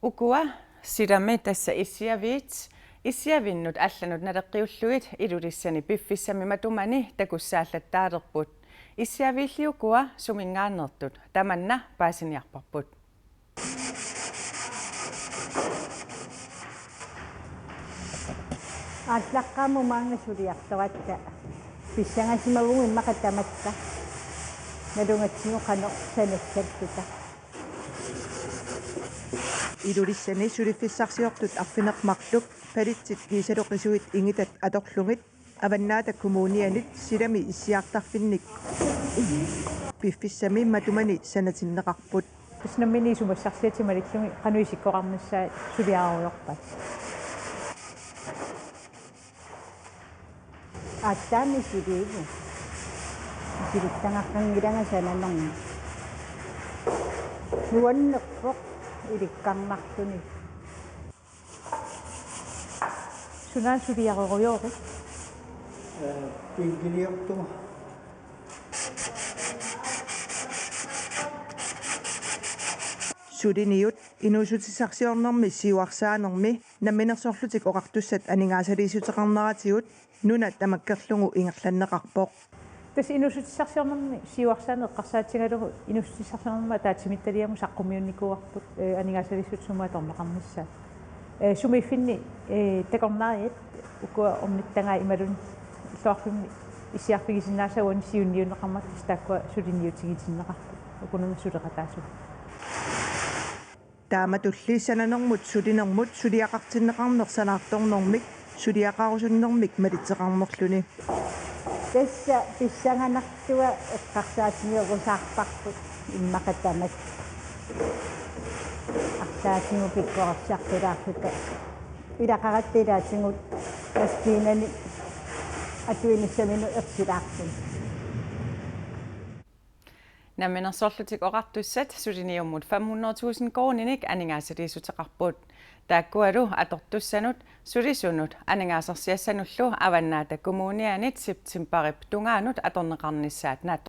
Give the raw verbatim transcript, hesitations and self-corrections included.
Ukua silami tassa issiaviit, issiavinnut allanut naleqqiullugit Ilulissani piffissami matumani takussaallattaalerput. Issiaviilli ukua suminngaanneersut tamanna paasiniarparput. Aallaqqaammut maanga suliartoratta pissangasimavugut immaqa tamatta. Nalugatsigu qanoq sanassalluta. Ilulissani suliffissarsiortut arfineq-marluk palitsit kiisalu qisuit ingitat atorlugit Avannaata Kommunianit silami issiartarfinnik piffissami matumani sanatinneqarput. Tassa nammineq isumassarsiatit malillugit qanoq isikkoqarnissaat suliarerujoorpaat. Aatsaammi suliivugut. Isilissagaqqanngilanga sananermut. Nuannerpoq ilikkarnarluni. Suna suliarerujoorit? Ee, pinkiliortugut. Suliniut inuussutissarsiornermi siuarsaanermi Namminersorlutik Oqartussat aningaasaliissuteqarneratigut nuna tamakkerlugu ingerlanneqarpoq. Tassa inuussutissarsiornermi siuarsaaneq eqqarsaatigalugu inuussutissarsiornermut ataatsimiititaliamut saqqummiunnikuuarput, ee, aningaasaliissutit sumut atorneqarnissaat. Ee, sumiiffinni, ee, takornariat ukua ornittagaat imaluunniit illoqarfimmi issiarfigisinnaasat uani siunniunneqarmata tassa taakkua suliniutigitinneqarput. Ukunani suleqataasut. Taamatulli sananermut sulinermut suliaqartinneqarneq sanaartornermik suliaqarusunnermik malitseqarnerluni. Tassa pissanganartua eqqarsaatigerusaarparput immaqa tamatta. Arlaatigut pikkorissarsilaarluta. Ilaqaratta ilaatigut maskiinani atuinissaminut ersilaarluni. Namminersorlutik Oqartussat suliniummut fem hundrede tusind koruuninik aningaasaliissuteqarput. Taakkualu atortussanut, sulisunut, aningaasarsiassanullu Avannaata Kommunianit septembarip tungaanut atorneqarnissaat naatsorsuuvoq.